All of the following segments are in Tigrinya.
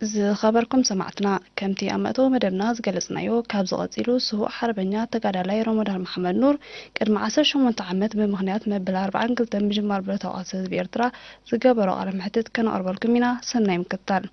ዝኸበርኩም ሰማዕትና፣ ከምቲ ኣብ መእተዊ መደብና ዝገለጽናዮ፣ ካብዚ ቀጺሉ ስዉእ ሓርበኛ ተጋዳላይ ረመዳን መሓመድ ኑር ቅድሚ ዓሰርተ ሸሞንተ ዓመት ብምኽንያት መበል ኣርብዓን ክልተን ምጅማር ብረታዊ ቃልሲ ህዝቢ ኤርትራ ዝገበሮ ቃለ መሕትት ከነቕርበልኩም ኢና። ሰናይ ምክትታል።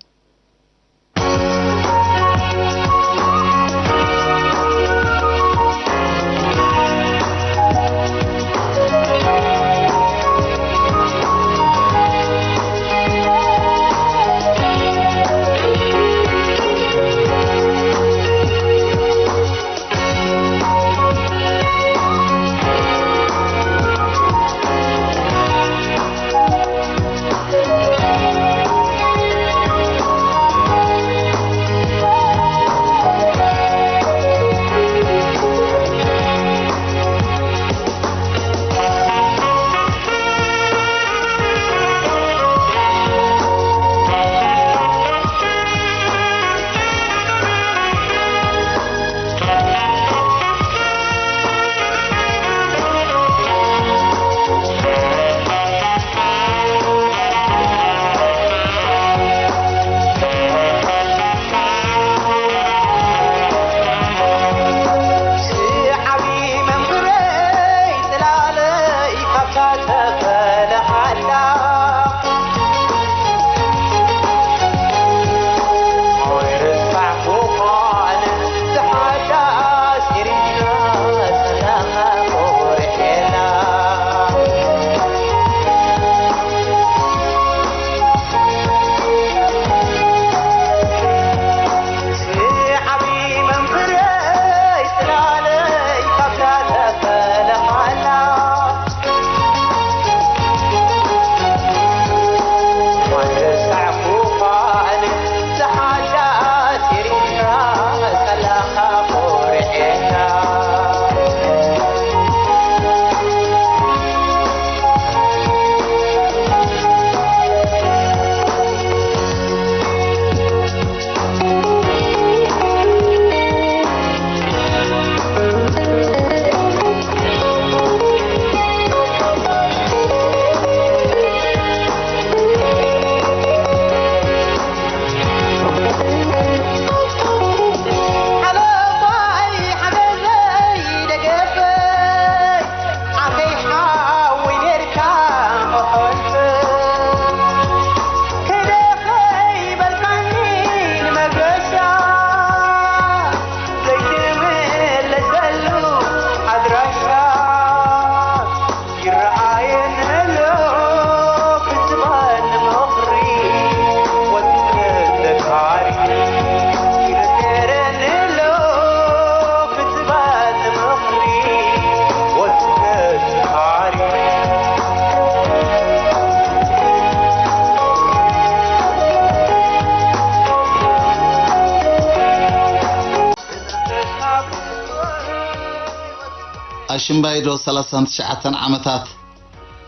ኣሽምባይዶ ሰላሳን ትሽዓተን ዓመታት፣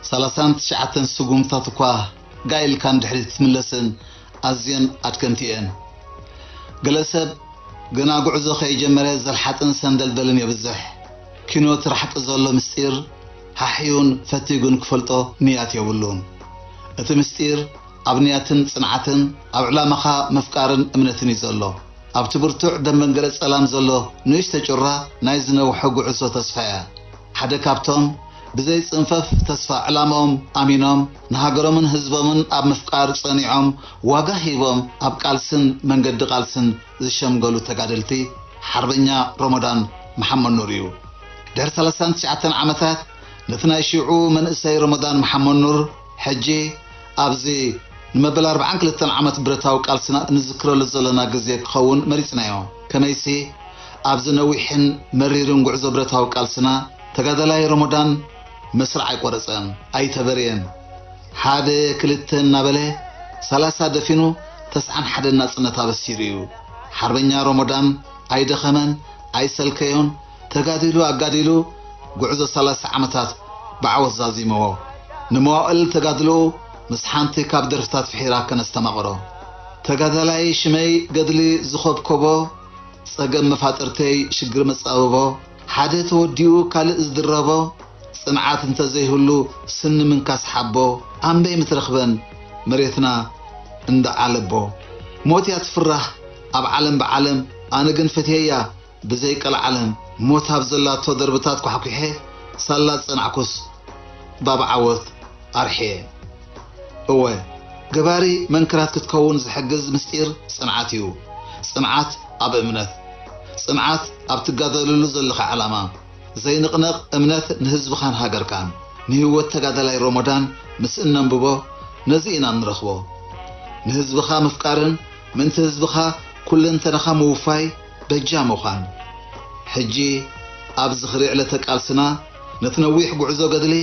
ሰላሳን ትሽዓተን ስጉምታት እኳ ጋይ ኢልካ ንድሕሪት ትምለስን ኣዝየን ኣድከምቲ እየን። ገለ ሰብ ገና ጉዕዞ ከይጀመረ ዘልሓጥን ሰንደልደልን የብዝሕ። ኪኖ እቲ ራሕቂ ዘሎ ምስጢር ሓሕዩን ፈቲጉን ክፈልጦ ንያት የብሉን። እቲ ምስጢር ኣብ ንያትን ጽንዓትን፣ ኣብ ዕላማኻ ምፍቃርን እምነትን እዩ ዘሎ። ኣብቲ ብርቱዕ ደንበንገለ ጸላም ዘሎ ንእሽቶ ጩራ ናይ ዝነውሐ ጉዕዞ ተስፋ እያ። ሓደ ካብቶም ብዘይ ጽንፈፍ ተስፋ ዕላማኦም ኣሚኖም፣ ንሃገሮምን ህዝቦምን ኣብ ምፍቃር ጸኒዖም፣ ዋጋ ሂቦም ኣብ ቃልስን መንገዲ ቃልስን ዝሸምገሉ ተጋደልቲ ሓርበኛ ሮሞዳን መሓመድ ኑር እዩ። ድሕሪ ሰላሳን ትሽዓተን ዓመታት ነቲ ናይ ሽዑ መንእሰይ ሮሞዳን መሓመድ ኑር፣ ሕጂ ኣብዚ ንመበል ኣርብዓን ክልተን ዓመት ብረታዊ ቃልስና እንዝክረሉ ዘለና ግዜ ክኸውን መሪጽናዮ። ከመይሲ ኣብዚ ነዊሕን መሪርን ጉዕዞ ብረታዊ ቃልስና ተጋዳላይ ሮሞዳን መስርዕ ኣይቆረጸን፣ ኣይተበርየን። ሓደ ክልተ እናበለ ሰላሳ ደፊኑ ተስዓን ሓደን ናጽነት ኣበሲሩ እዩ። ሓርበኛ ሮሞዳን ኣይደኸመን፣ ኣይሰልከዮን፣ ተጋዲሉ ኣጋዲሉ ጉዕዞ ሰላሳ ዓመታት ብዓወት ዛዚምዎ። ንመዋእል ተጋድሎኡ ምስ ሓንቲ ካብ ደርፍታት ፍሒራ ከነስተማቕሮ። ተጋዳላይ ሽመይ ገድሊ ዝኾብኮቦ፣ ጸገም መፋጥርተይ ሽግር መጻብቦ፣ ሓደ ተወዲኡ ካልእ ዝድረቦ፣ ጽንዓት እንተዘይህሉ ስኒ ምንካስ ሓቦ፣ ኣምበይ ምትረኽበን መሬትና እንዳ ዓለቦ። ሞት እያ ትፍራህ ኣብ ዓለም ብዓለም፣ ኣነ ግን ፈትየያ ብዘይ ቀልዓለም። ሞት ኣብ ዘላቶ ደርብታት ኳሕኲሐ፣ ሳላ ዝጸናዕኩስ ባብ ዓወት ኣርሕየ። እወ፣ ገባሪ መንክራት ክትከውን ዝሕግዝ ምስጢር ጽንዓት እዩ። ጽንዓት ኣብ እምነት፣ ጽንዓት ኣብ ትጋደለሉ ዘለኻ ዕላማ። ዘይንቕነቕ እምነት ንህዝብኻን ሃገርካን። ንህይወት ተጋዳላይ ሮሞዳን ምስ እነንብቦ ነዚ ኢና እንረኽቦ። ንህዝብኻ ምፍቃርን ምእንቲ ህዝብኻ ኩለንተናኻ ምውፋይ በጃ ምዃን። ሕጂ ኣብ ዝኽሪ ዕለተ ቃልስና ነቲ ነዊሕ ጉዕዞ ገድሊ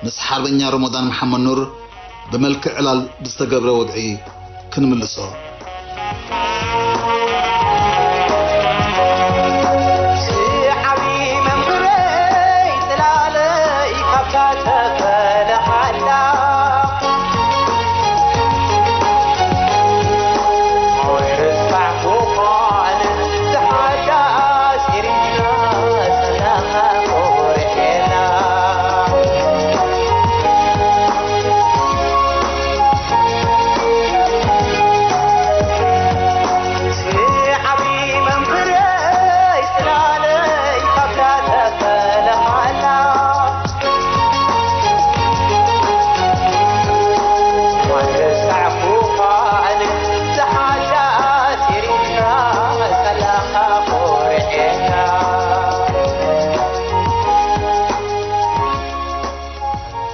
ምስ ሓርበኛ ሮሞዳን መሓመድ ኑር ብመልክዕ ዕላል ብዝተገብረ ወግዒ ክንምልሶ። ዓቢ መምህረይ ጽላለይ ካብታ ተፈለሓላ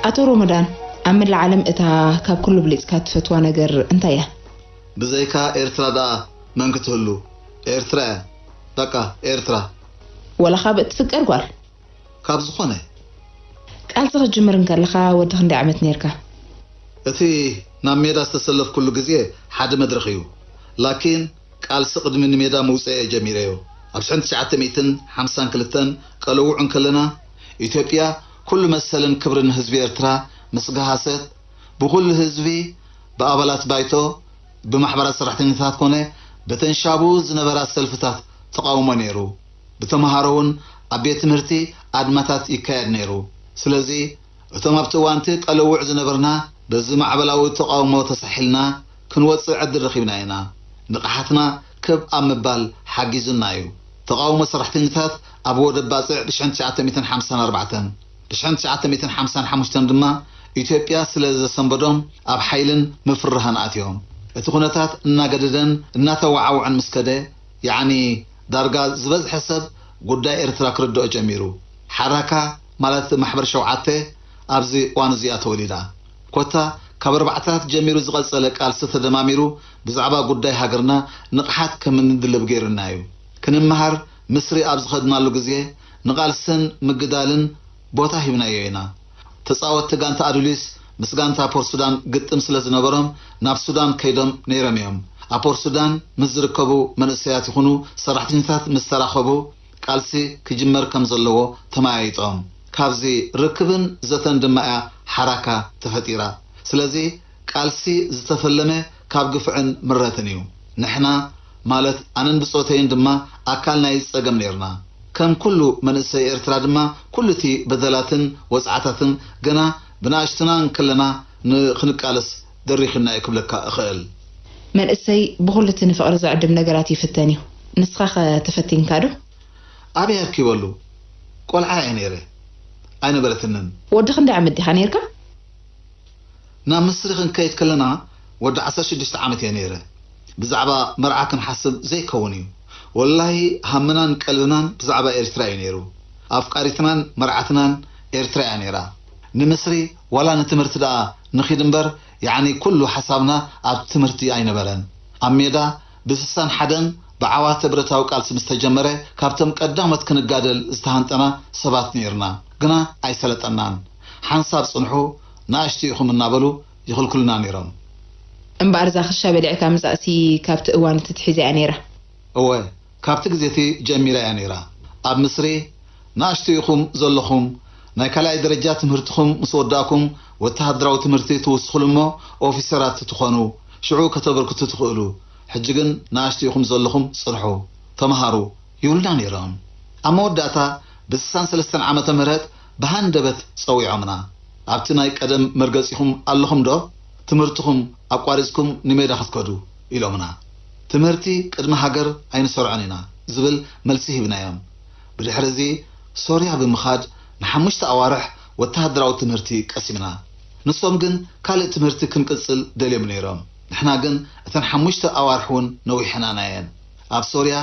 ኣቶ ሮመዳን፣ ኣብ መላእ ዓለም እታ ካብ ኩሉ ብሊጽካ ትፈትዋ ነገር እንታይ እያ? ብዘይካ ኤርትራ ደኣ መን ክትህሉ? ኤርትራ እያ። በቃ ኤርትራ። ወላ ካብ እትፍቀር ጓል? ካብ ዝኾነ። ቃልሲ ክትጅምር እንከለኻ ወዲ ክንደይ ዓመት ነይርካ? እቲ ናብ ሜዳ ዝተሰለፍኩሉ ግዜ ሓደ መድረኽ እዩ። ላኪን ቃልሲ ቅድሚ ንሜዳ ምውፀኤ ጀሚረዮ። ኣብ ሽሕን ትሽዓተ ሚእትን ሓምሳን ክልተን ቀለውዕ እንከለና፣ ኢትዮጵያ ኩሉ መሰልን ክብርን ህዝቢ ኤርትራ ምስ ገሃሰት፣ ብኹሉ ህዝቢ፣ ብኣባላት ባይቶ፣ ብማሕበራት ሰራሕተኛታት ኮነ በተን ሻቡ ዝነበራ ሰልፍታት ተቓውሞ ነይሩ። ብተምሃሮ እውን ኣብ ቤት ትምህርቲ ኣድማታት ይካየድ ነይሩ። ስለዚ እቶም ኣብቲ እዋንቲ ቀለውዕ ዝነበርና በዚ ማዕበላዊ ተቓውሞ ተሳሒልና ክንወጽእ ዕድል ረኺብና ኢና። ንቕሓትና ክብ ኣብ ምባል ሓጊዙና እዩ። ተቓውሞ ሰራሕተኛታት ኣብ ወደብ ባጽዕ ብሽሕን ትሽዓተ ሚእትን ሓምሳን ኣርባዕተን፣ ብሽሕን ትሽዓተ ሚእትን ሓምሳን ሓሙሽተን ድማ ኢትዮጵያ ስለ ዘሰንበዶም ኣብ ሓይልን ምፍርራህን ኣትዮም። እቲ ኩነታት እናገደደን እናተወዓውዐን ምስ ከደ፣ ያዕኒ ዳርጋ ዝበዝሐ ሰብ ጉዳይ ኤርትራ ክርድኦ ጀሚሩ። ሓራካ ማለት ማሕበር ሸውዓተ ኣብዚ እዋን እዚኣ ተወሊዳ። ኮታ ካብ ኣርባዕታት ጀሚሩ ዝቐጸለ ቃልሲ ተደማሚሩ ብዛዕባ ጉዳይ ሃገርና ንቕሓት ከም እንድልብ ገይሩና እዩ። ክንመሃር ምስሪ ኣብ ዝኸድናሉ ግዜ ንቓልስን ምግዳልን ቦታ ሂብናዮ ኢና። ተጻወትቲ ጋንታ ኣዱሊስ ምስ ጋንታ ፖርት ሱዳን ግጥም ስለ ዝነበሮም ናብ ሱዳን ከይዶም ነይሮም እዮም። ኣብ ፖርት ሱዳን ምስ ዝርከቡ መንእሰያት ይኹኑ ሰራሕተኛታት ምስ ተራኸቡ ቃልሲ ክጅመር ከም ዘለዎ ተመያይጦም። ካብዚ ርክብን ዘተን ድማ እያ ሓራካ ተፈጢራ። ስለዚ ቃልሲ ዝተፈለመ ካብ ግፍዕን ምረትን እዩ። ንሕና ማለት ኣነን ብጾተይን ድማ ኣካል ናይዚ ጸገም ነይርና። ከም ኩሉ መንእሰይ ኤርትራ ድማ ኩሉ እቲ በደላትን ወጽዓታትን ገና ብንኣሽቱና እንከለና ንክንቃለስ ደሪኹና እየ ክብለካ እኽእል። መንእሰይ ብኹሉ እቲ ንፍቕሪ ዝዕድም ነገራት ይፍተን እዩ። ንስኻኸ ተፈቲንካ ዶ? ኣበይ ኣርኪበሉ? ቆልዓ እየ ነይረ። ኣይነበረትንን። ወዲ ክንደይ ዓመት ዲኻ ነይርካ? ናብ ምስሪ ክንከይድ ከለና ወዲ ዓሰርተ ሽዱሽተ ዓመት እየ ነይረ። ብዛዕባ መርዓ ክንሓስብ ዘይከውን እዩ። ወላሂ ሃምናን ቀልብናን ብዛዕባ ኤርትራ እዩ ነይሩ። ኣፍቃሪትናን መርዓትናን ኤርትራ እያ ነይራ። ንምስሪ ዋላ ንትምህርቲ ደኣ ንኺድ እምበር፣ ያዕኒ ኩሉ ሓሳብና ኣብ ትምህርቲ ኣይነበረን። ኣብ ሜዳ ብስሳን ሓደን ብዓዋተ ብረታዊ ቃልሲ ምስ ተጀመረ፣ ካብቶም ቀዳሞት ክንጋደል ዝተሃንጠና ሰባት ነይርና። ግና ኣይሰለጠናን። ሓንሳብ ጽንሑ፣ ንኣሽቱ ኢኹም እናበሉ ይኽልክሉና ነይሮም። እምበኣር እዛ ክሻ በሊዕካ ምጻእሲ ካብቲ እዋን እቲ ትሒዛ እያ ነይራ። እወ፣ ካብቲ ግዜ እቲ ጀሚራ እያ ነይራ። ኣብ ምስሪ ንኣሽቱ ኢኹም ዘለኹም፣ ናይ ካልኣይ ደረጃ ትምህርትኹም ምስ ወዳእኩም ወተሃደራዊ ትምህርቲ ትውስኹሉ እሞ ኦፊሰራት ትኾኑ፣ ሽዑ ከተበርክቱ ትኽእሉ። ሕጂ ግን ንኣሽቱ ኢኹም ዘለኹም ጽንሑ፣ ተምሃሩ ይብሉና ነይሮም። ኣብ መወዳእታ ብስሳን ሰለስተን ዓመተ ምህረት ብሃንደበት ጸዊዖምና። ኣብቲ ናይ ቀደም መርገጺኹም ኣለኹም ዶ? ትምህርትኹም ኣቋሪጽኩም ንሜዳ ክትከዱ ኢሎምና። ትምህርቲ ቅድሚ ሃገር ኣይንሰርዖን ኢና ዝብል መልሲ ሂብናዮም። ብድሕሪ እዚ ሶርያ ብምኻድ ንሓሙሽተ ኣዋርሕ ወተሃደራዊ ትምህርቲ ቀሲምና። ንሶም ግን ካልእ ትምህርቲ ክንቅጽል ደልዮም ነይሮም። ንሕና ግን እተን ሓሙሽተ ኣዋርሕ እውን ነዊሐናናየን። ኣብ ሶርያ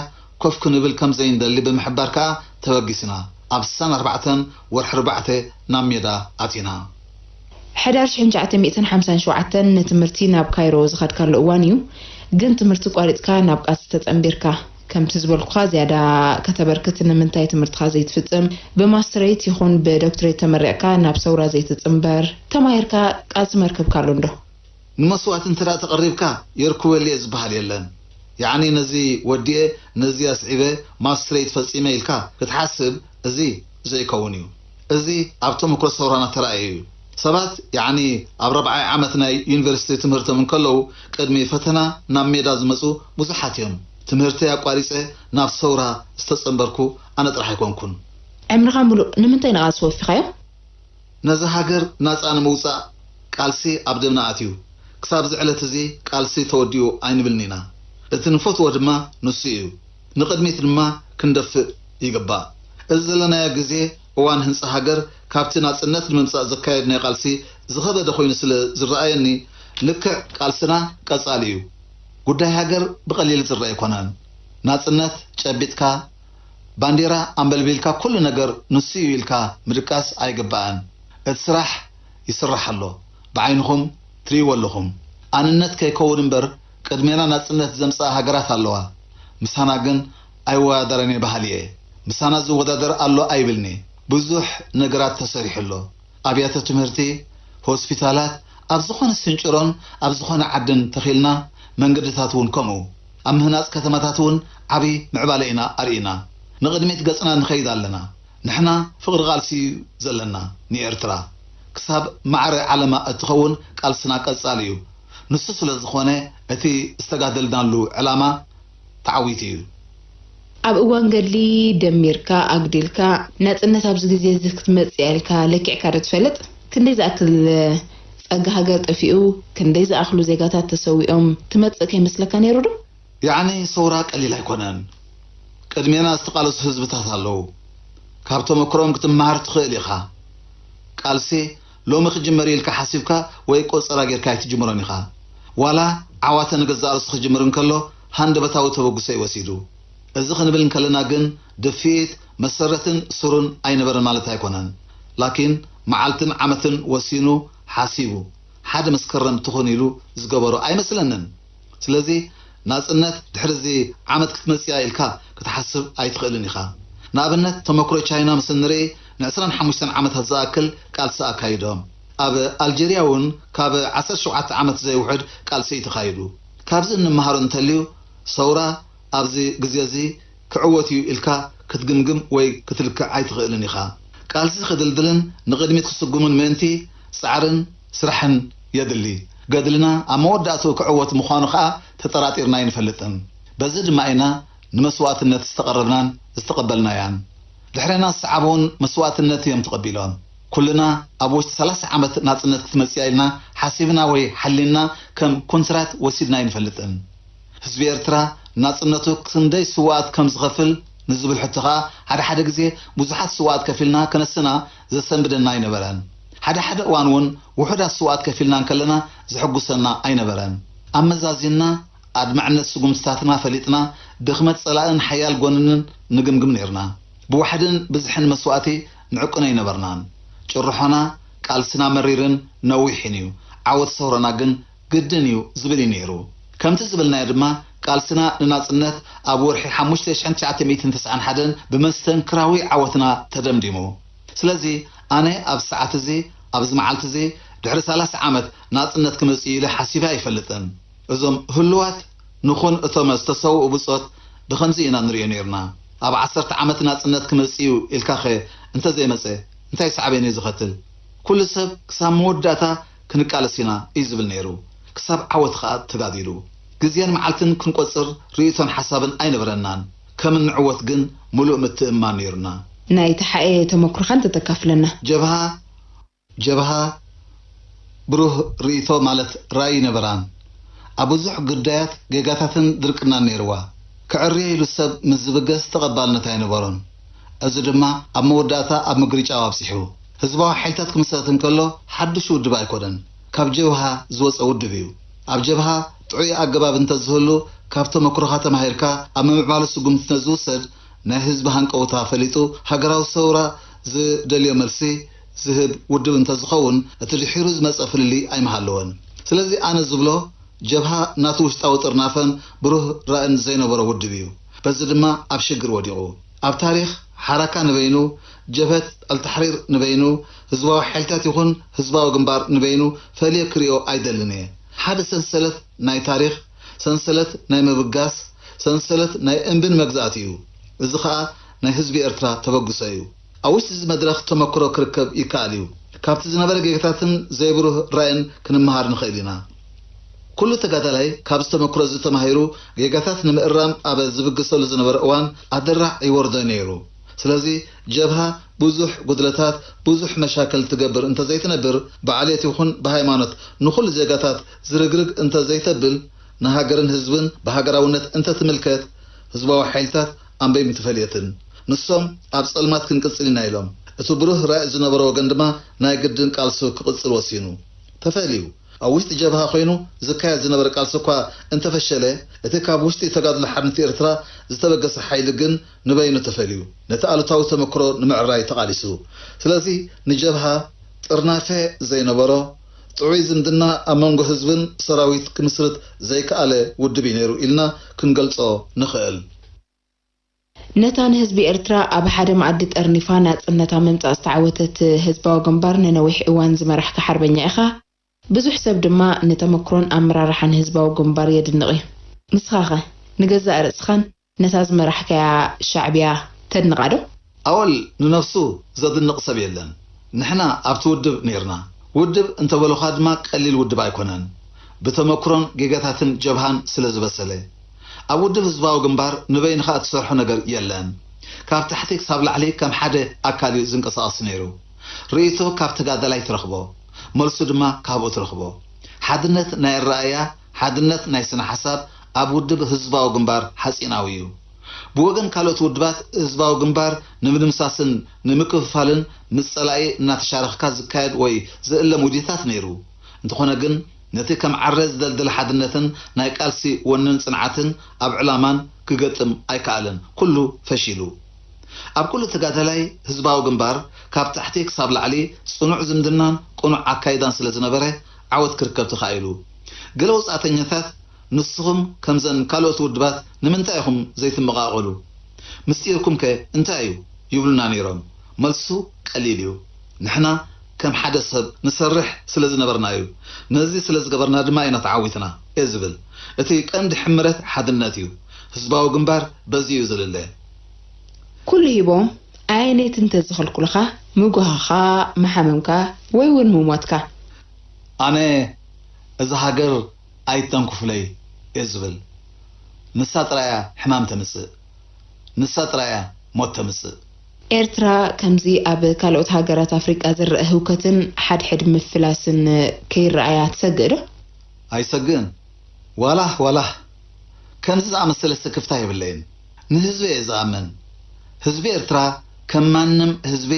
ኮፍ ክንብል ከም ዘይንደሊ ብምሕባር ከኣ ተበጊስና። ኣብ ስሳን ኣርባዕተን ወርሒ ኣርባዕተ ናብ ሜዳ ኣቲና። ሕዳር ሽሕን ትሽዓተ ሚእትን ሓምሳን ሸውዓተን ንትምህርቲ ናብ ካይሮ ዝኸድካሉ እዋን እዩ። ግን ትምህርቲ ቋሪጽካ ናብ ቃልሲ ተጸንቢርካ። ከምቲ ዝበልኩኻ ዝያዳ ከተበርክት ንምንታይ ትምህርትኻ ዘይትፍጽም? ብማስትሬት ይኹን ብዶክትሬት ተመሪቕካ ናብ ሰውራ ዘይትጽንበር? ተማሂርካ ቃልሲ መርክብካ ኣሎ እንዶ? ንመስዋእቲ እንተ ደኣ ተቐሪብካ የርኩበልየ ዝበሃል የለን። ያዕኒ ነዚ ወዲኤ ነዚ ኣስዒበ ማስትሬት ፈጺመ ኢልካ ክትሓስብ እዚ ዘይከውን እዩ። እዚ ኣብ ተመክሮ ሰውራና ተራእየ እዩ። ሰባት ያዕኒ ኣብ ራብዓይ ዓመት ናይ ዩኒቨርሲቲ ትምህርቶም እንከለዉ ቅድሚ ፈተና ናብ ሜዳ ዝመጹ ብዙሓት እዮም። ትምህርተይ ኣቋሪጸ ናብ ሰውራ ዝተጸንበርኩ ኣነ ጥራሕ ኣይኮንኩን። ዕምርኻ ምሉእ ንምንታይ ንቓልሲ ወፊኻዮ? ነዛ ሃገር ናጻ ንምውጻእ ቃልሲ ኣብ ደምና ኣትዩ። ክሳብ እዚ ዕለት እዚ ቃልሲ ተወዲኡ ኣይንብልን ኢና። እቲ ንፈትዎ ድማ ንሱ እዩ። ንቕድሚት ድማ ክንደፍእ ይግባእ። እዚ ዘለናዮ ግዜ እዋን ህንጻ ሃገር ካብቲ ናጽነት ንምምጻእ ዘካየድናዮ ቃልሲ ዝኸበደ ኮይኑ ስለ ዝረኣየኒ ልክዕ ቃልስና ቀጻሊ እዩ። ጉዳይ ሃገር ብቐሊል ዝረኣ ኣይኮነን። ናጽነት ጨቢጥካ ባንዴራ ኣንበልቢልካ ኩሉ ነገር ንሱ እዩ ኢልካ ምድቃስ ኣይግባእን። እቲ ስራሕ ይስራሕ ኣሎ፣ ብዓይንኹም ትርእይዎ ኣለኹም። ኣንነት ከይከውን እምበር ቅድሜና ናጽነት ዘምጽኣ ሃገራት ኣለዋ። ምሳና ግን ኣይወዳደረን እየ በሃሊ እየ። ምሳና ዝወዳደር ኣሎ ኣይብልኒ። ብዙሕ ነገራት ተሰሪሑ ኣሎ። ኣብያተ ትምህርቲ፣ ሆስፒታላት፣ ኣብ ዝኾነ ስንጭሮን ኣብ ዝኾነ ዓድን ተኺልና መንገድታት እውን ከምኡ። ኣብ ምህናጽ ከተማታት እውን ዓቢ ምዕባለ ኢና ኣርኢና። ንቕድሚት ገጽና ንኸይድ ኣለና። ንሕና ፍቕሪ ቃልሲ እዩ ዘለና ንኤርትራ። ክሳብ ማዕረ ዓለማ እትኸውን ቃልስና ቀጻሊ እዩ። ንሱ ስለ ዝኾነ እቲ ዝተጋደልናሉ ዕላማ ተዓዊቱ እዩ። ኣብ እዋን ገድሊ ደሚርካ ኣጉዲልካ ናጽነት ኣብዚ ግዜ እዚ ክትመጽእ እያ ኢልካ ለኪዕካ ዶ ትፈልጥ? ክንደይ ዝኣክል ጸጋ ሃገር ጠፊኡ፣ ክንደይ ዝኣኽሉ ዜጋታት ተሰዊኦም ትመጽእ ከይመስለካ ነይሩ ዶ? ያዕኒ ሰውራ ቀሊል ኣይኮነን። ቅድሜና ዝተቓለሱ ህዝብታት ኣለዉ። ካብ ተመክሮኦም ክትመሃር ትኽእል ኢኻ። ቃልሲ ሎሚ ክጅመር እዩ ኢልካ ሓሲብካ ወይ ቆጸራ ጌርካ ኣይትጅምሮን ኢኻ። ዋላ ዓዋተ ንገዛእ ርእሱ ክጅምር እንከሎ ሃንደበታዊ ተበግሶ እዩ ወሲዱ። እዚ ክንብል እንከለና ግን ድፍኢት መሰረትን ሱርን ኣይነበረን ማለት ኣይኮነን። ላኪን መዓልትን ዓመትን ወሲኑ ሓሲቡ ሓደ መስከረም ትኹን ኢሉ ዝገበሮ ኣይመስለንን። ስለዚ ናጽነት ድሕሪ እዚ ዓመት ክትመጽእ እያ ኢልካ ክትሓስብ ኣይትኽእልን ኢኻ። ንኣብነት ተመክሮ ቻይና ምስ እንርኢ ን ዕስራን ሓሙሽተን ዓመታት ዝኣክል ቃልሲ ኣካይዶም። ኣብ ኣልጀርያ እውን ካብ ዓሰርተ ሸውዓተ ዓመት ዘይውሕድ ቃልሲ እዩ ተኻይዱ። ካብዚ እንመሃሮ እንተልዩ ሰውራ ኣብዚ ግዜ እዚ ክዕወት እዩ ኢልካ ክትግምግም ወይ ክትልክዕ ኣይትኽእልን ኢኻ። ቃልሲ ክድልድልን ንቕድሚት ክስጉምን ምእንቲ ጻዕርን ስራሕን የድሊ። ገድልና ኣብ መወዳእትኡ ክዕወት ምዃኑ ከኣ ተጠራጢርና ኣይንፈልጥን። በዚ ድማ ኢና ንመስዋእትነት ዝተቐረብናን ዝተቐበልናያን። ድሕሬና ዝሰዓቡ እውን መስዋእትነት እዮም ተቐቢሎም። ኩልና ኣብ ውሽጢ ሰላሳ ዓመት ናጽነት ክትመጽእ እያ ኢልና ሓሲብና ወይ ሓሊና ከም ኮንትራት ወሲድና ኣይንፈልጥን። ህዝቢ ኤርትራ ናጽነቱ ክንደይ ስውኣት ከም ዝኸፍል ንዝብል ሕቶ ከኣ ሓደ ሓደ ግዜ ብዙሓት ስውኣት ከፊልና ከነስና ዘሰንብደና ኣይነበረን። ሓደ ሓደ እዋን እውን ውሑዳት ስውኣት ከፊልና እንከለና ዘሐጉሰና ኣይነበረን። ኣመዛዚንና ኣድማዕነት ስጉምትታትና ፈሊጥና ድኽመት ጸላእን ሓያል ጎንንን ንግምግም ነይርና። ብዋሕድን ብዝሕን መስዋእቲ ንዕቅኖ ኣይነበርናን። ጭርሖና ቃልስና መሪርን ነዊሕን እዩ። ዓወት ሰውራና ግን ግድን እዩ ዝብል እዩ ነይሩ። ከምቲ ዝበልናዮ ድማ ቃልስና ንናጽነት ኣብ ወርሒ ሓሙሽተ ሽሕን ትሽዓተ ሚእትን ተስዓን ሓደን ብመስተንክራዊ ዓወትና ተደምዲሙ። ስለዚ ኣነ ኣብዚ ሰዓት እዚ ኣብዚ መዓልቲ እዚ ድሕሪ ሰላሳ ዓመት ናጽነት ክመጽእ እዩ ኢለ ሓሲበ ኣይፈልጥን። እዞም ህሉዋት ንኹን እቶም ዝተሰውኡ ብጾት ብኸምዚ ኢና ንርእዮ ነይርና። ኣብ ዓሰርተ ዓመት ናጽነት ክመጽእ እዩ ኢልካኸ እንተዘይመጸ እንታይ ሳዕቤን እዩ ዝኸትል? ኩሉ ሰብ ክሳብ መወዳእታ ክንቃለስ ኢና እዩ ዝብል ነይሩ። ክሳብ ዓወት ኸኣ ተጋዲሉ። ግዜን መዓልትን ክንቆጽር ርእይቶን ሓሳብን ኣይነበረናን። ከም እንዕወት ግን ምሉእ ምትእምማን ነይሩና። ናይ ተሓኤ ተመክሮኻ እንተተካፍለና። ጀብሃ ጀብሃ ብሩህ ርእይቶ ማለት ራእይ ነበራን። ኣብ ብዙሕ ግዳያት ጌጋታትን ድርቅናን ነይርዋ። ክዕርዮ ኢሉ ሰብ ምስ ዝብገስ ተቐባልነት ኣይነበሮን። እዚ ድማ ኣብ መወዳእታ ኣብ ምግርጫው ኣብጺሑ። ህዝባዊ ሓይልታት ክምሰረት እንከሎ ሓድሽ ውድብ ኣይኮነን፣ ካብ ጀብሃ ዝወጸ ውድብ እዩ። ኣብ ጀብሃ ጥዑይ ኣገባብ እንተዝህሉ፣ ካብ ተመክሮኻ ተማሂርካ ኣብ ምምዕባሉ ስጉምቲ እንተዝውሰድ፣ ናይ ህዝቢ ሃንቀውታ ፈሊጡ ሃገራዊ ሰውራ ዝደልዮ መልሲ ዝህብ ውድብ እንተዝኸውን፣ እቲ ድሒሩ ዝመጸ ፍልልይ ኣይምሃለወን። ስለዚ ኣነ ዝብሎ፣ ጀብሃ ናቱ ውሽጣዊ ጥርናፈን ብሩህ ራእን ዘይነበሮ ውድብ እዩ። በዚ ድማ ኣብ ሽግር ወዲቑ። ኣብ ታሪኽ ሓራካ ንበይኑ፣ ጀብሀት ኣልታሕሪር ንበይኑ፣ ህዝባዊ ሓይልታት ይኹን ህዝባዊ ግንባር ንበይኑ ፈልየ ክሪኦ ኣይደልን እየ። ሓደ ሰንሰለት ናይ ታሪኽ፣ ሰንሰለት ናይ ምብጋስ፣ ሰንሰለት ናይ እምብን መግዛእቲ እዩ። እዚ ኸኣ ናይ ህዝቢ ኤርትራ ተበግሶ እዩ። ኣብ ውሽጢ እዚ መድረኽ ተመክሮ ክርከብ ይከኣል እዩ። ካብቲ ዝነበረ ጌጋታትን ዘይብሩህ ራእይን ክንመሃር ንኽእል ኢና። ኩሉ ተጋዳላይ ካብዚ ተመክሮ እዚ ተማሂሩ ጌጋታት ንምእራም ኣብ ዝብገሰሉ ዝነበረ እዋን ኣደራዕ ይወርዶ ነይሩ። ስለዚ ጀብሃ ብዙሕ ጉድለታት፣ ብዙሕ መሻክል ትገብር እንተዘይትነብር፣ ብዓሌት ይኹን ብሃይማኖት ንኹሉ ዜጋታት ዝርግርግ እንተዘይተብል፣ ንሃገርን ህዝብን ብሃገራውነት እንተትምልከት፣ ህዝባዊ ሓይልታት ኣንበይ ምትፈልየትን። ንሶም ኣብ ጸልማት ክንቅጽል ኢና ኢሎም። እቲ ብሩህ ራእይ ዝነበሮ ወገን ድማ ናይ ግድን ቃልሱ ክቕጽል ወሲኑ። ተፈልዩ። ኣብ ውሽጢ ጀብሃ ኮይኑ ዝካየድ ዝነበረ ቃልሲ እኳ እንተፈሸለ፣ እቲ ካብ ውሽጢ ተጋድሎ ሓርነት ኤርትራ ዝተበገሰ ሓይሊ ግን ንበይኑ ተፈልዩ፣ ነቲ ኣሉታዊ ተመክሮ ንምዕራይ ተቓሊሱ። ስለዚ ንጀብሃ ጥርናፈ ዘይነበሮ፣ ጥዑይ ዝምድና ኣብ መንጎ ህዝብን ሰራዊት ክምስርት ዘይከኣለ ውድብ እዩ ነይሩ ኢልና ክንገልጾ ንኽእል። ነታ ንህዝቢ ኤርትራ ኣብ ሓደ መኣዲ ጠርኒፋ ናጽነታ ምምጻእ ዝተዓወተት ህዝባዊ ግንባር ንነዊሕ እዋን ዝመራሕካ ሓርበኛ ኢኻ። ብዙሕ ሰብ ድማ ንተመክሮን ኣመራርሓን ህዝባዊ ግንባር የድንቕ እዩ። ንስኻኸ ንገዛእ ርእስኻን ነታ ዝመራሕካያ ሻዕብያ ተድንቓ ዶ? ኣወል ንነፍሱ ዘድንቕ ሰብ የለን። ንሕና ኣብቲ ውድብ ኔርና። ውድብ እንተበሉኻ ድማ ቀሊል ውድብ ኣይኮነን። ብተመክሮን ጌጋታትን ጀብሃን ስለ ዝበሰለ። ኣብ ውድብ ህዝባዊ ግንባር ንበይንኻ እትሰርሖ ነገር የለን። ካብ ታሕቲ ክሳብ ላዕሊ ከም ሓደ ኣካል እዩ ዝንቀሳቐስ ነይሩ። ርእይቶ ካብ ተጋዳላይ ትረኽቦ፣ መልሱ ድማ ካብኡ ትረኽቦ። ሓድነት ናይ ኣረኣእያ፣ ሓድነት ናይ ስነ ሓሳብ ኣብ ውድብ ህዝባዊ ግንባር ሓጺናዊ እዩ። ብወገን ካልኦት ውድባት ህዝባዊ ግንባር ንምድምሳስን ንምክፍፋልን ምስ ጸላኢ እናተሻረኽካ ዝካየድ ወይ ዝእለም ውዲታት ነይሩ። እንተኾነ ግን ነቲ ከም ዓረ ዝደልድል ሓድነትን ናይ ቃልሲ ወንን ጽንዓትን ኣብ ዕላማን ክገጥም ኣይከኣለን። ኩሉ ፈሺሉ። ኣብ ኩሉ ተጋዳላይ ህዝባዊ ግንባር ካብ ታሕቲ ክሳብ ላዕሊ ጽኑዕ ዝምድናን ቅኑዕ ኣካይዳን ስለ ዝነበረ ዓወት ክርከብ ተኻኢሉ። ገለ ወጻእተኛታት ንስኹም ከምዘን ካልኦት ውድባት ንምንታይ ኢኹም ዘይትመቓቐሉ? ምስጢርኩም ከ እንታይ እዩ? ይብሉና ነይሮም። መልሱ ቀሊል እዩ። ንሕና ከም ሓደ ሰብ ንሰርሕ ስለ ዝነበርና እዩ። ነዚ ስለ ዝገበርና ድማ ኢና ተዓዊትና እየ ዝብል። እቲ ቀንዲ ሕምረት ሓድነት እዩ። ህዝባዊ ግንባር በዚ እዩ ዝልለ። ኩሉ ሂቦም ኣየነይቲ እንተዝኸልኩልኻ ምጉሃኻ፣ ምሓመምካ ወይ እውን ምሞትካ። ኣነ እዛ ሃገር ኣይተንኩፍለይ እየ ዝብል። ንሳ ጥራያ ሕማም ተምጽእ። ንሳ ጥራያ ሞት ተምጽእ። ኤርትራ ከምዚ ኣብ ካልኦት ሃገራት ኣፍሪቃ ዝረኣ ህውከትን ሓድሕድ ምፍላስን ከይረኣያ ትሰግእ ዶ? ኣይሰግእን። ዋላህ ዋላህ ከምዚ ዝኣመሰለ ስክፍታ የብለይን። ንህዝቢ እየ ዝኣምን። ህዝቢ ኤርትራ ከም ማንም ህዝቢ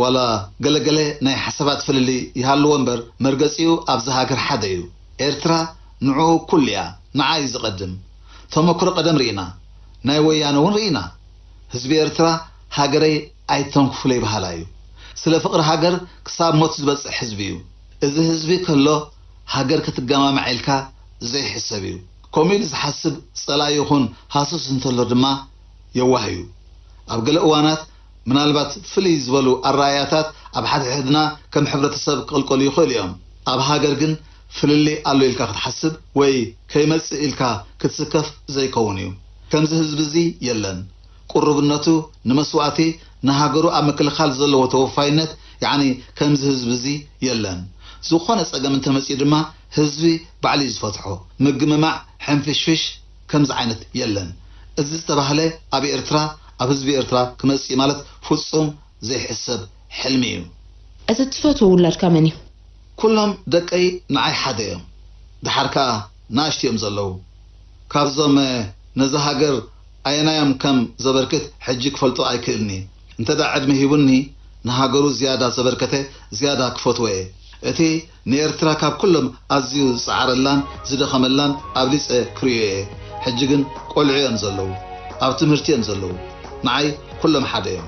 ዋላ ገለገለ ናይ ሓሳባት ፍልልይ ይሃልዎ እምበር መርገጺኡ ኣብዛ ሃገር ሓደ እዩ። ኤርትራ ንዕኡ ኩሉ እያ። ንዓ እዩ ዝቐድም። ተመክሮ ቀደም ርኢና። ናይ ወያነ እውን ርኢና። ህዝቢ ኤርትራ ሃገረይ ኣይተንኩፍለይ በሃላይ እዩ። ስለ ፍቕሪ ሃገር ክሳብ ሞት ዝበጽሕ ህዝቢ እዩ። እዚ ህዝቢ ከሎ ሃገር ክትገማማዕ ኢልካ ዘይሕሰብ እዩ። ከምኡ ኢሉ ዝሓስብ ጸላኢ ይኹን ሃሱስ እንተሎ ድማ የዋህ እዩ። ኣብ ገለ እዋናት ምናልባት ፍልይ ዝበሉ ኣረኣእያታት ኣብ ሓድሕድና ከም ሕብረተሰብ ክቕልቀሉ ይኽእሉ እዮም። ኣብ ሃገር ግን ፍልልይ ኣሎ ኢልካ ክትሓስብ ወይ ከይመጽእ ኢልካ ክትስከፍ ዘይከውን እዩ። ከምዚ ህዝቢ እዚ የለን። ቅሩብነቱ ንመስዋእቲ ንሃገሩ ኣብ ምክልኻል ዘለዎ ተወፋይነት ያዕኒ ከምዚ ህዝቢ እዚ የለን። ዝኾነ ጸገም እንተመጺኡ ድማ ህዝቢ ባዕሉ እዩ ዝፈትሖ። ምግምማዕ ሕንፍሽፍሽ ከምዚ ዓይነት የለን። እዚ ዝተባህለ ኣብ ኤርትራ ኣብ ህዝቢ ኤርትራ ክመጽእ ማለት ፍጹም ዘይሕሰብ ሕልሚ እዩ። እቲ ትፈትዎ ውላድካ መን እዩ? ኩሎም ደቀይ ንዓይ ሓደ እዮም። ደሓር ከኣ ናእሽቱ እዮም ዘለዉ። ካብዞም ነዛ ሃገር ኣየናዮም ከም ዘበርክት ሕጂ ክፈልጦ ኣይክእልኒ። እንተ ደኣ ዕድመ ሂቡኒ፣ ንሃገሩ ዝያዳ ዘበርከተ ዝያዳ ክፈትዎ እየ። እቲ ንኤርትራ ካብ ኩሎም ኣዝዩ ዝጸዓረላን ዝደኸመላን ኣብሊጸ ክርእዮ እየ። ሕጂ ግን ቆልዑ እዮም ዘለዉ፣ ኣብ ትምህርቲ እዮም ዘለዉ። ንዓይ ኩሎም ሓደ እዮም።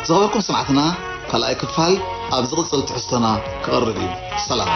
ዝኸበርኩም ሰማዕትና፣ ካልኣይ ክፋል ኣብ ዝቕጽል ትሕዝቶና ክቐርብ እዩ። ሰላም።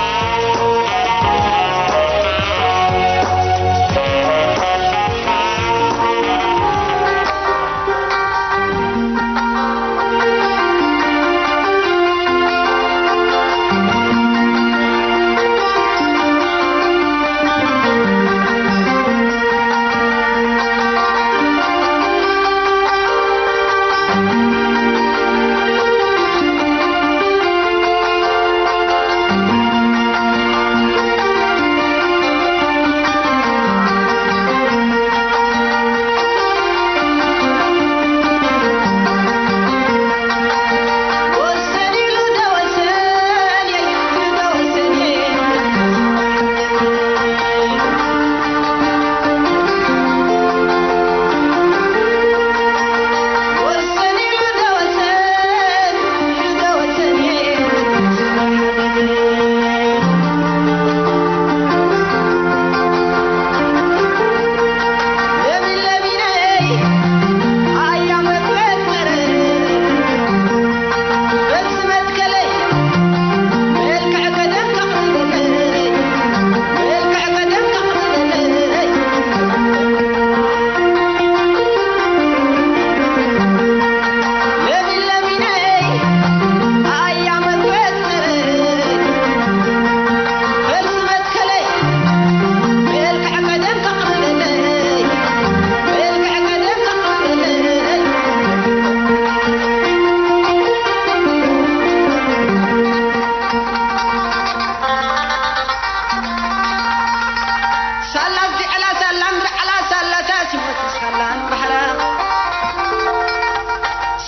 ሳላ ዝድዕላ ሳላ ንድዓላ ሳላ ታሲሞት ሳላ ንባህላ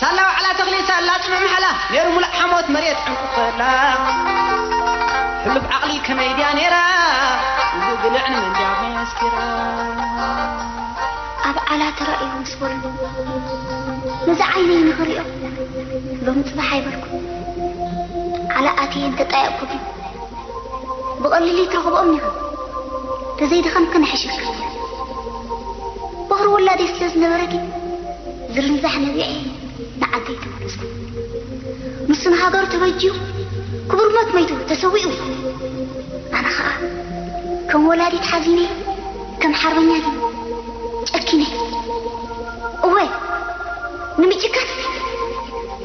ሳላ ዋዕላ ተኽሊ ሳላ ጽኑዕ ምሕላ ነይሩ ሙሉእ ሓሞት መሬት ዕንቁፈላ ሕሉፍ ዓቕሊ ከመይ ድያ ነይራ ዝግልዕ ንመን ድያ መስኪራ። ኣብ ዓላ ተራእዩ ምስ በሉ ነዚ ዓይነይ ንኽሪኦ ሎም ጽባሕ ኣይበልኩ። ዓላ ኣትየ እንተጣየቕኩ ግን ብቐሊሉ ኣይትረኽብኦን ኢኻ። ተዘይደኸምካ ንሕሸካ። በኹሪ ውላደይ ስለ ዝነበረ ግን ዝርንዛሕ ነቢዐ ንዓደይ ተመለስኩ። ንሱ ንሃገሩ ተበጅዩ ክቡር ሞት መይቱ ተሰዊኡ። ኣነ ኸኣ ከም ወላዲት ሓዚነ፣ ከም ሓርበኛ ግን ጨኪነ። እወ፣ ንምጭካን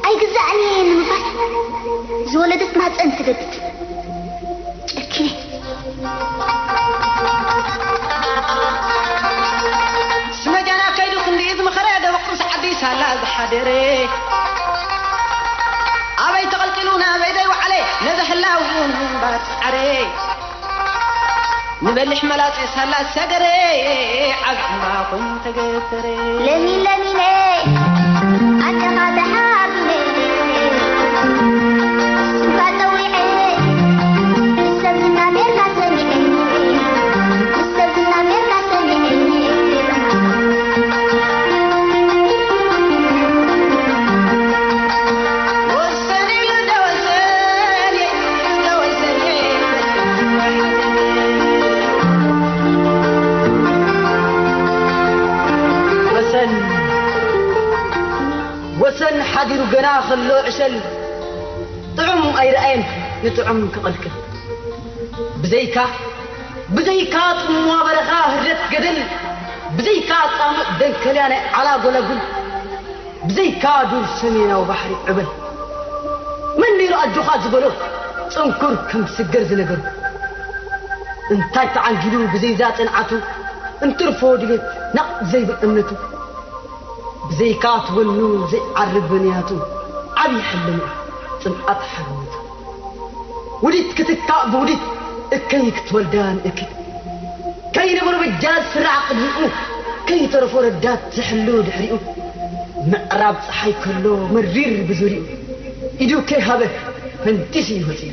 ኣይግዛእን እየ ንምባል ዝወለደት ማህጸን ትገድድ። ጨኪነ። ስመጃና ከይዱ ክንዲ ዝመኸረ ደበቕ ርእሲ ዓዲ ሳላ ዝሓደረ ኣበይ ተቐልቂሉ ናበይ ደይ ወዓለ ነዚ ህላው ምንባር ጸዓረ። ንበሊሕ መላጼ ሳላ ሰገረ ዓቢ ዕምባ ኮይኑ ተገተረ። ለሚን ለሚነ ኣደኻ ተሓቢነ ስምካ ጸዊዐ ሰብ ዝናገርካ ሰሚዐ ሰብ ዝናገርካ ሰሚዐ። ወሰን ወሰን ሓዲሩ ገና ከሎ ዕሸል ጥዑም ኣይረኣየን ንጥዑም ክቐልቅል ብዘይካ ብዘይካ ጽምዋ በረኻ ህርደት ገደል ብዘይካ ጻምእ ደንከልያ ናይ ዓላ ጎላጉል ብዘይካ ዱር ሰሜናዊ ባሕሪ ዕበል መን ነይሩ ኣጆኻ ዝበሎ ጽንኩር ከም ስገር ዝነገሩ እንታይ ተዓንጊሉ ብዘይዛ ጽንዓቱ እንትርፎ ድሌት ናቕ ዘይብል እምነቱ ብዘይካ ትወኑ ዘይዓርብ ብንያቱ ዓብዪ ሕልሙ ጽንዓት ሓርነቱ ውዲት ክትካእ ብውዲት እከይ ክትወልዳ ንእከይ ከይነበሮ በጃ ዝስራዕ ቅድሚኡ፣ ከይተረፎ ረዳት ዝሕሉ ድሕሪኡ፣ ምዕራብ ጸሓይ ከሎ መሪር ብዙሪኡ፣ ኢዱ ከይሃበ ፈንጢሱ እዩ መጺኡ።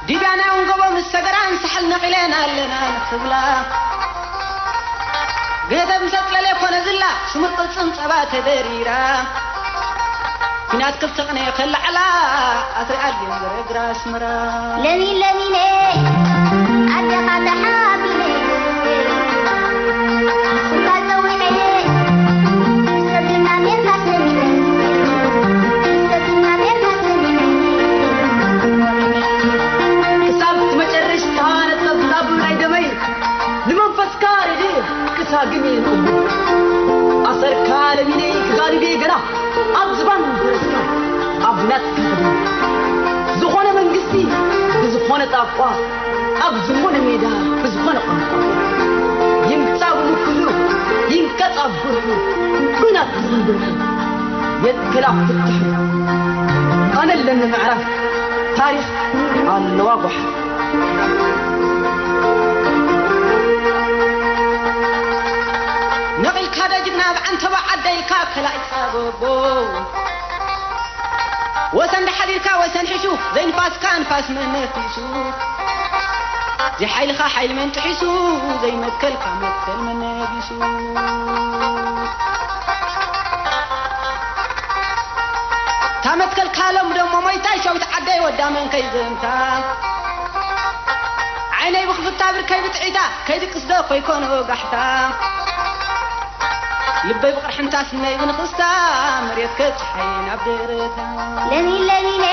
ዲብያ ናይ ወንጎቦ ምስ ሰገራን ሳሕል ነቒለን ኣለና ንኽብላ፣ ገደብ ምስ ኣጽለለ ኮነ ዝላ ስሙር ቅልጽም ጸባ ተደሪራ፣ ኲናት ክልተ ቅነ ከለዓላ ኣትሪኣልየን ዝረግራ ኣስመራ። ለሚን ለሚነ ኣደኻ ተሓቢነ ንስኻ ጸዊዐ ሰብና ጌርካ ሰሚዐ ሰብና ጌርካ ሰሚዐ ክሳብ መጨረሽታ ነጸብጻብ ናይ ደመይ ንመንፈስካ ርድእ ክሳግም እየ ንቕድም ኣሰርካ ለሚነይ ክጋልብ እየ ገና ኣብ ዝባን ፈረስካ ኣብ ናትካ ክብል ዝኾነ መንግስቲ ብዝኾነ ጣቋ ኣብ ዝኾነ ሜዳ ብዝኾነ ቋንቋ ይምጻእ ብምክሉ ይንቀጽ ኣብ ጉርሑ ብናት ዝኽንደርሑ የትክል ኣብ ፍትሑ ኣነ ኣለኒ ምዕራፍ ታሪኽ ኣለዋ ጓሓፍ። ነቒልካ ደጅግና ብዓንተባ ዓደይካ ከላእ ጸበቦ ወሰን ዳሓዲርካ ወሰን ሒሹ ዘይንፋስካ ንፋስ መነፊሱ ዘይሓይልኻ ሓይሊ መን ጥሒሱ ዘይመትከልካ መትከል መነቢሱ ታመትከልካ ሎም ደሞ ሞይታይ ሸዊት ዓደይ ወዳ መን ከይዘንታ ዓይነይ ብኽፍታ ብርከይ ብጥዒታ ከይድቅስ ዶ ኮይኮነ ወጋሕታ ልበይ ብቕርሕንታ ስነይ ብንኽስታ መሬት ከፀሓይ ናብ ደረታ ለሚን ለሚነ